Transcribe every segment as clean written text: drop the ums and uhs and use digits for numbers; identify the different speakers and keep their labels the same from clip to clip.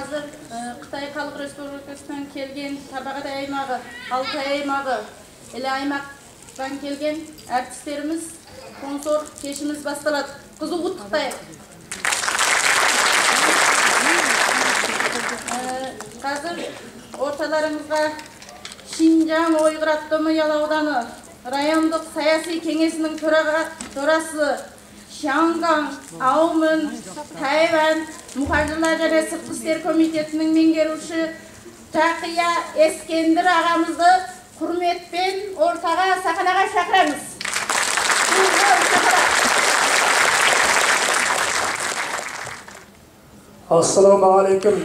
Speaker 1: Қазір Қытай Халық Республикасынан келген Тарбағатай аймағы, Алтай аймағы, Іле аймақтан келген әртістеріміз, спонсор кешіміз басталады. Қызу құттықтайық. Қазір орталарыңызға Шинжаң Ұйғыр автономиялы ауданы райондық саяси кеңесінің төрасы Шянган, Аумын, Тайвань мұхажирлар және сыртқы істер комитетінің меңгеруші Жақия Ескендір ағамызды құрметпен ортаға, сахнаға шақырамыз.
Speaker 2: Ассалаумағалейкум.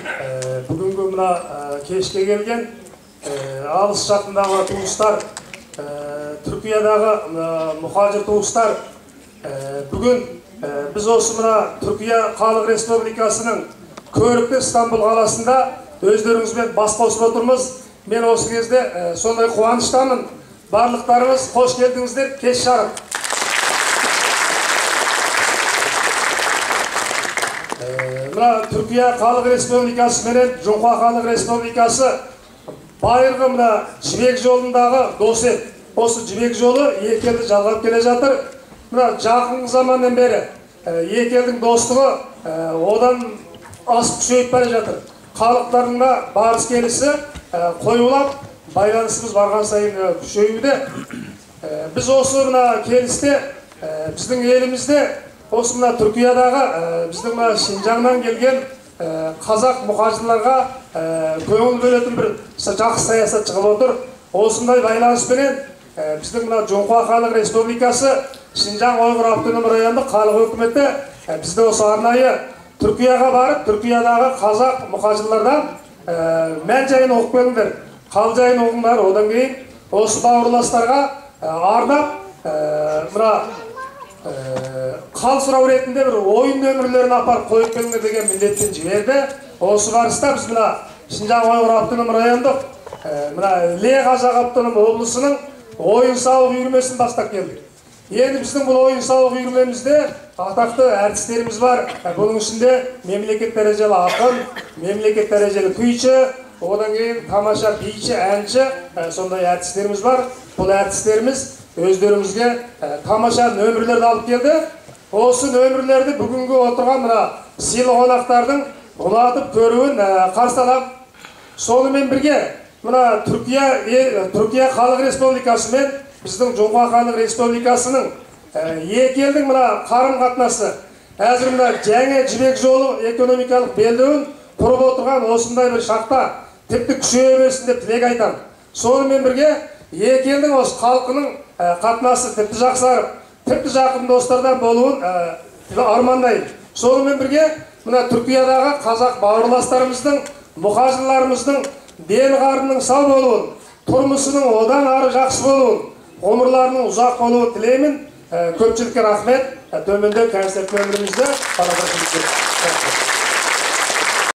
Speaker 2: Бүгінгі мына кешке келген алыс жақындағы туыстар, Түркиядағы мұхажир туыстар, бүгін біз осы мына Түркия Халық Республикасының көрікті Стамбул қаласында өздеріңізбен бас қосып отырмыз. Мен осы кезде сондай қуаныштамын. Барлықтарыңыз қош келдіңіздер, кеш жарық. Мына Түркия Халық Республикасы менен Жұңға Халық Республикасы байырғы мына Жібек жолындағы дос ел. Осы Жібек жолы екі елді жалғап келе жатыр. Мына жақын заманнан бері екі елдің достығы одан асып күшейіп бара жатыр. Халықтардың да барыс келісі қоюлап, байланысымыз барған сайын күшеюде. Біз осы мына келісте біздің елімізде осы мына Түркиядағы біздің мына Шинжаңнан келген қазақ мұхажирларға көңіл бөлетін бір жақсы саясат шығып отыр. Осындай байланыспенен біздің мына Жоңғар Халық Республикасы Шинжаң Ұйғыр автоном райондық халық өкіметі бізді осы арнайы Түркияға барып, Түркиядағы қазақ мұхажирлардан мән жайын оқып келіңдер, қал жайын оқыңдар. Одан кейін осы бауырластарға арнап мына қал сұрау ретінде бір ойын нөмірлерін апарып қойып келіңдер деген міндетпен жіберді. Осы барыста біз мына Шинжаң Ұйғыр автоном райондық мына Іле қазақ автоном облысының ойын сауық үйірмесін бастап келдік. Енді біздің бұл ойын сауық үйірмемізде атақты әртістеріміз бар. Бұның ішінде мемлекет дәрежелі ақын, мемлекет дәрежелі күйші, одан кейін тамаша биші, әнші, сондай әртістеріміз бар. Бұл әртістеріміз өздеріңізге тамаша нөмірлерді алып келді. Осы нөмірлерді бүгінгі отырған мына сыйлы қонақтардың ұнатып көруін қарсы аламын. Сонымен бірге мына Түркия Халық Республикасы мен біздің Жоңғар Халық Республикасының екі елдің мына қарым-қатынасы әзір мына жаңа Жібек жолы экономикалық белдеуін құрып отырған осындай бір шақта тіпті күшейе берсін деп тілек айтамын. Сонымен бірге екі елдің осы халқының қатынасы тіпті жақсарып, тіпті жақын достардан болуын армандаймын. Сонымен бірге мына Түркиядағы қазақ бауырластарымыздың, мұхажирларымыздың ден қарнының сау болуын, тұрмысының одан ары жақсы болуын, ғұмырларының ұзақ болуын тілеймін. Көпшілікке рахмет. Төменде концерт нөмірімізді.